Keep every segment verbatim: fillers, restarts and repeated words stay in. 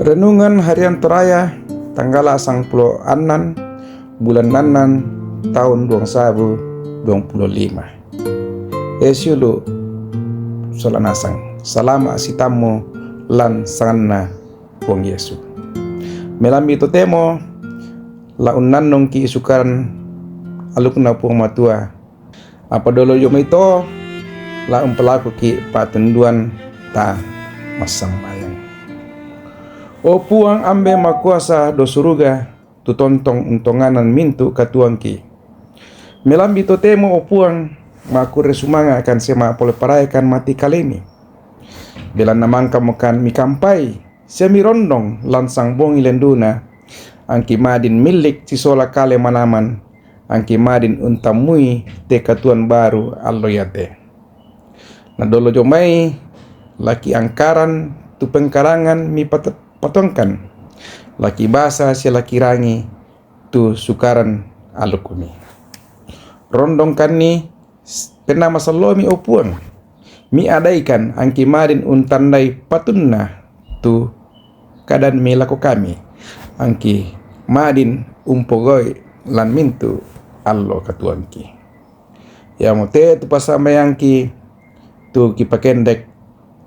Renungan Harian Toraya, tanggala sangpulo annan, bulan annan, taun duang sabu duang pulo lima. Esiulu sola nasang. Salama sitammu lan sanganna Puang Yesu. Melambi totemo la unnannungki sukaran alukna Puang Matua. Apa dolo jo mai to, la umpalakuki patunduan ta massambayang. O Puang Ambe Makuasa do suruga, tu tontong untonganan mintu katuoangki. Melambi totemo, o Puang, makkurre sumanga kan sema pole parayakan mati kalemi. Belanna mangkamo kan mikampai, sia mirondong lansang bongi lenduna, angki madin millik sisola kale manaman, angki madin untammui te katuoan baru allo iate. Na dolo jo mai laki angkaran tu pengkarangan mi pat-, patongkan, laki basa sia laki rangi tu sukaran alukmi. Rondongkanni s-, penna masallomi, o Puang. Miadaikan angki madin untandai patunna tu kadanmi lako kami, angki madin umpogau'i lan mintu allo katuoangki. Iamo te tu passambayangki tu kipakendek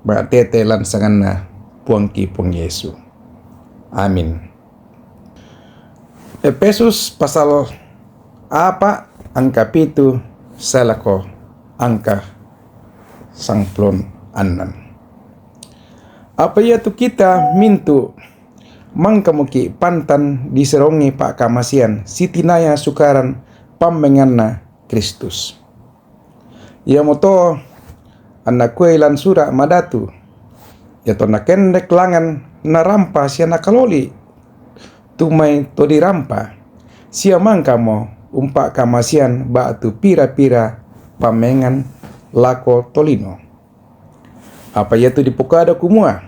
matete lan sanganna Puangki Puang Yesu. Amin. Epesus pasal apa angka pitu sae lako angka sangpulo annan. Apa iatu kita mintu mangkamoki pantan diserongi pakkamasian sitinaya sukaran pammenganna Kristus. Iamoto anna kuei lan sura' madatu, ia tonna kendek langan narampa sia nakaloli tu mai to dirampa, sia mangkamo umpakkamasian ba'tu pira-pira pammengan lako tolino. Apa iatu dipokada kumua,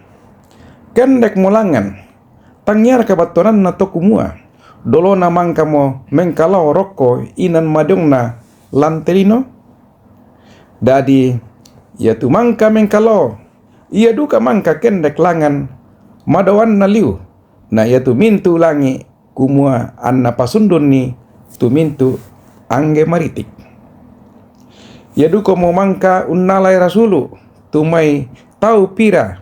kendekmo langan, tangiaraka battuananna to kumua, dolona mangkamo mengkalao rokko inan madiongna lan te lino? Dadi, iatu mangka mengkalao, ia duka mangka kendek langan madoanna liu, na iatu mintu langi' kumua anna pasundunni tu mintu angge maritik. Ia dukamo mangka unnalai rasulu' tu mai tau pira,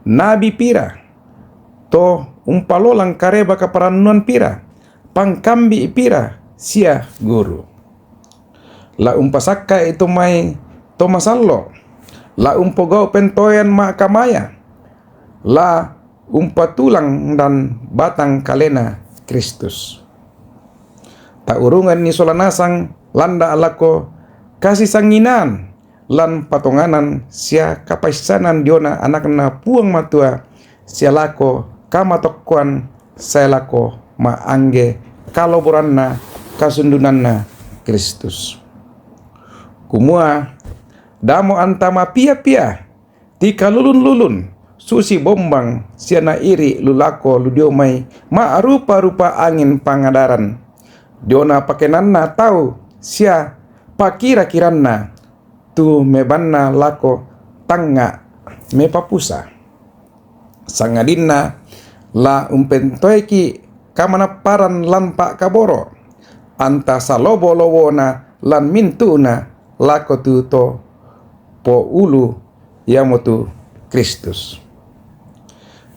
nabi pira, to umpalolang kareba kaparannuan pira, pangkambi' pira, sia guru. La umpasakka'i to mai to masallo', la umpogau' pentoean ma'kamaya, la umpatulang dan batang kalena Kristus. Ta'urunganni sola nasang landa' lako kasisanginaan lan patonganan sia kapaissanan diona Anakna Puang Matua, sia lako kamatokkoan sae lako ma'angge kaloboranna kasundunanna Kristus. Kumua, damo anta mapia-pia, tikalulun-lulun, susi bombang sia nairi' lu lako lu dio mai ma'rupa-rupa angin pangadaran, diona pakenanna tau sia pakira-kiranna, tu mebanna lako tangnga' mepapusa. Sangadinna la umpentoeki' kamanapparan lan pa'kaboro', anta salobo-lobona lan mintu'na lako tu to poulu, iamotu Kristus.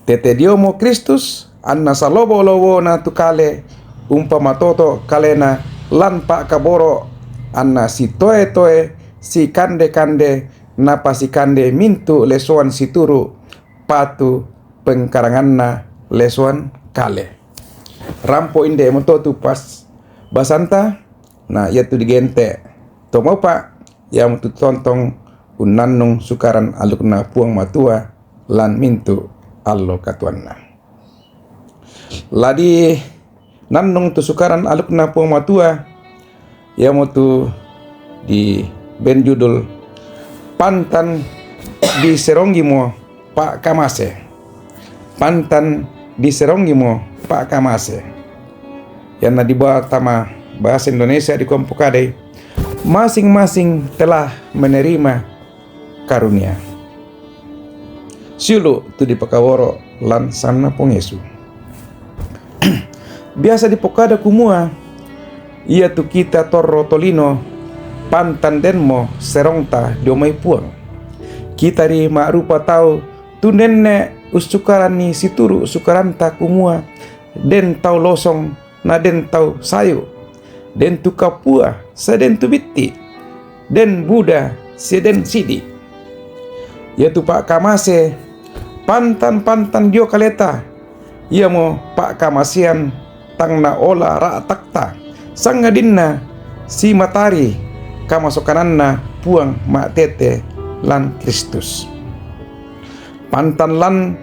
Tete diomo Kristus, anna salobo-lobona tu kale, umpamatoto' kalena lan pa'kaboro', anna sitoe-toe sikande-kande napasikande mintu' lesoan situru' patu pengkaranganna lesoan kale. Rampo inde moto tu pas basanta, na iatu digente' to mopa', iamotu tontong unnannung sukaran alukna Puang Matua lan mintu' allo katuanna. La dinannung tu sukaran alukna Puang Matua, iamotu diben judul Pantan Diseronggimo Pa'kamase. Pantan Diseronggimo Pa'kamase. Ianna dibawa tama bahasa Indonesia dikua mupokadai, masing-masing telah menerima karunia. Siulu' tu dipakaworo' lan sanganNa Puang Yesu. Biasa dipokada kumua, ia tu kita torro tolino, pantan denmo serongta dio mai Puang. Kita ri ma'rupa tau tu nenne' ussukaran ni situru' sukaranta kumua, den tau losong na den tau sayu, den tu kapua sa den tu bitti', den buda sia den sidi'. Iatu pa'kamase pantan-pantan dio kaleta, iamo pa'kamasean tang naola ra'takta, sangadinna simatari kamasokananna Puang ma'tete lan Kristus. Pantan lan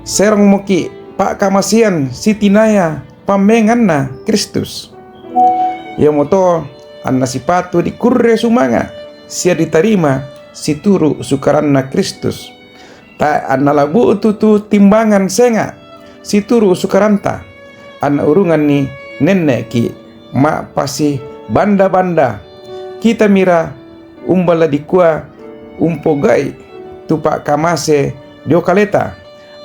serongmoki' pa'kamasean sitinaya pammenganna Kristus. Iamoto anna sipatu dikurre sumanga' sia ditarima situru' sukaranna Kristus. Tae' anna la bu'tu tu timbangan senga' situru' sukaranta, anna urunganni nenne'ki' ma'pasibanda-banda. Kita mira umba la dikua umpoga'i tu pa'kamase dio kaleta,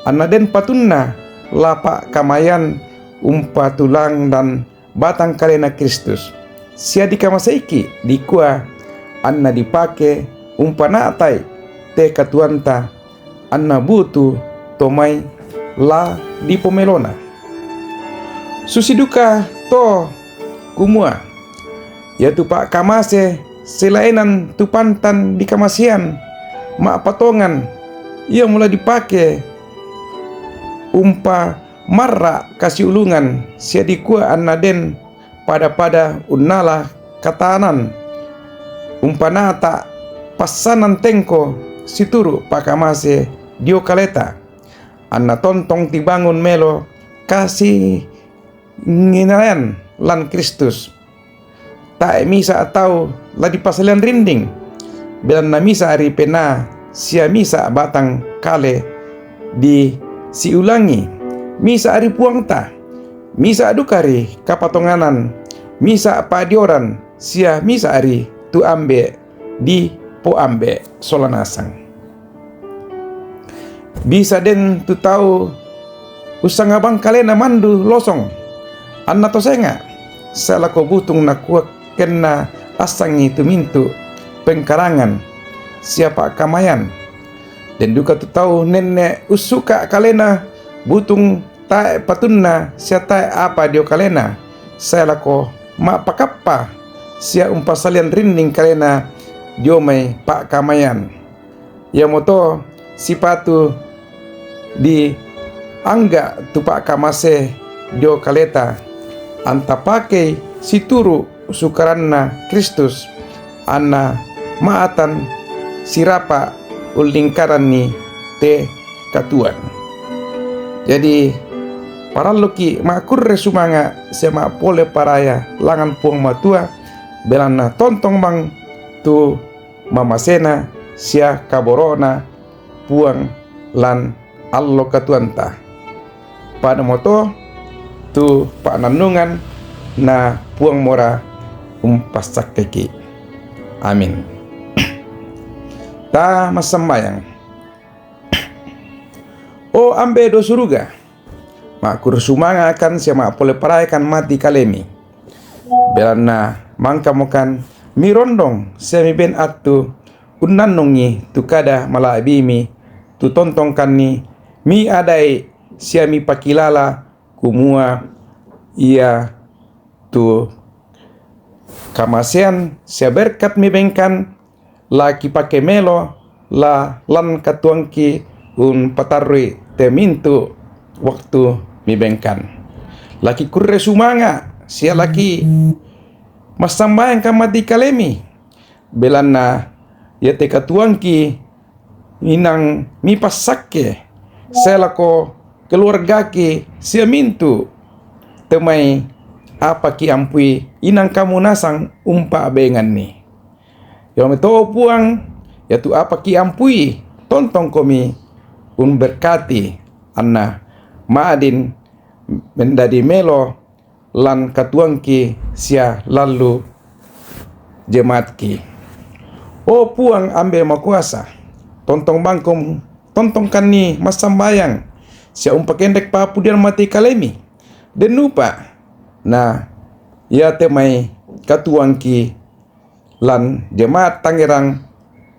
anna den patunna la pa'kamayan umpatulang dan batang kalena Kristus, sia dikamaseiki' dikua anna dipake umpana'tai te katuoanta, anna bu'tu to mai la dipomelona. Susi duka to kumua, iatu pa'kamase silaenan tu pantan dikamasean ma'patongan, iamo la dipake umpa marra' kasiulungan sia dikua anna den pada-pada unnala katanan, umpana'ta passanan tengko situru' pa'kamase dio kaleta, anna tontong tibangun melo kasinginnayan lan Kristus. Tae' misa' tau la dipasalian rinding, belanna misa' ri penaa sia misa' batang kale disiulangi, misa' ri Puangta, misa' duka ri kapatonganan, misa' pa'dioran sia misa' ri tu ambe' dipoambe' sola nasang. Bisa den tu tau ussangabang kalena mandu losong, anna to senga', sae lako butung nakuakkenna assangi tu mintu' pengkarangan sia pa'kamayan. Den duka tu tau nenne' ussuka' kalena butung tae' patunna sia tae' apa dio kalena, sae lako ma'pakappa sia umpasalian rinding kalena dio mai pa'kamayan. Iamoto sipatu diangga' tu pa'kamase dio kaleta, anta pakei situru' sukaranna Kristus, anna ma'atan sirapa' ullingkaranni te katuoan. Jadi, paralluki' ma'kurre sumanga' sia ma'pole paraya langngan Puang Matua, belanna tontong bang tu mamasena sia kaboro'na Puang lan allo katuoanta. Padamo to tu pa'nannungan, na Puang mora umpassakkeki'. Amin. Ta massambayang. O Ambe' dio suruga, ma'kurre sumanga' kan sia ma'pole paraya kan mati kalemi. Belanna mangkamo kan mirondong sia miben attu unnannungi tu kada mala'bimi, tu tontongkanni miadai sia mipakilala kumua ia tu kamasean sia berkat mibengkan la kipake melo la lan katuoangki umpatarrui te mintu' waktu mibengkan. La kikurre sumanga' sia la ki massambayang kan mati kalemi, belanna iate katuoangki inang mipassakke sae lako keluargaki sia mintu' te mai apa kiampui inang kamu nasang umpa'benganni. Iamoto Puang, iatu apa kiampui tontongkomi umberkati, anna ma'din mendadi melo lan katuoangki sia lallu jemaatki. O Puang Ambe' Makuasa, tontong bangkom tontongkanni massambayang sia umpakendek papudian mati kalemi. Dennupa na iate mai katuangki lan jemaat Tangerang,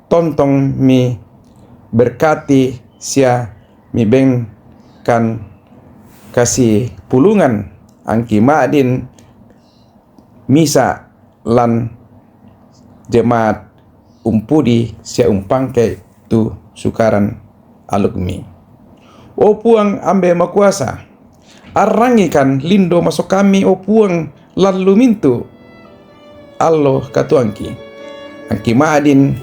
tontong mi berkati sia mi bengkan kasi pulungan angki ma'din misa lan jemaat umpudi sia umpangke tu sukaran alukmi. O Puang Ambe Makuasa, arrangikan lindo maso kami, o Puang, lallu mintu allo katuangki. Angki ma'din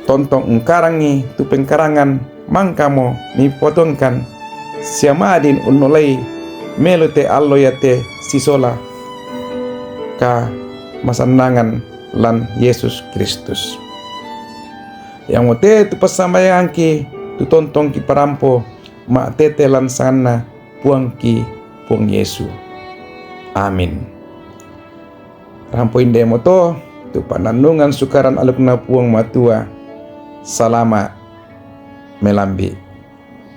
tontong ungkarangi tu pengkarangan mangkamo mipatuangkan sia ma'din unnolai melu te allo iate sisola ka masannangan lan Yesus Kristus. Yang mote tu passambayangki tu tontongki parampo ma'tete lan sanganna Puangki Puang Yesu. Amin. Rampo inde moto tu panannungan sukaran alukna Puang Matua. Salama melambi,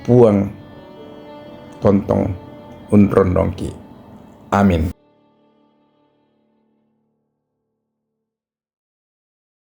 Puang tontong unrondongki. Amin.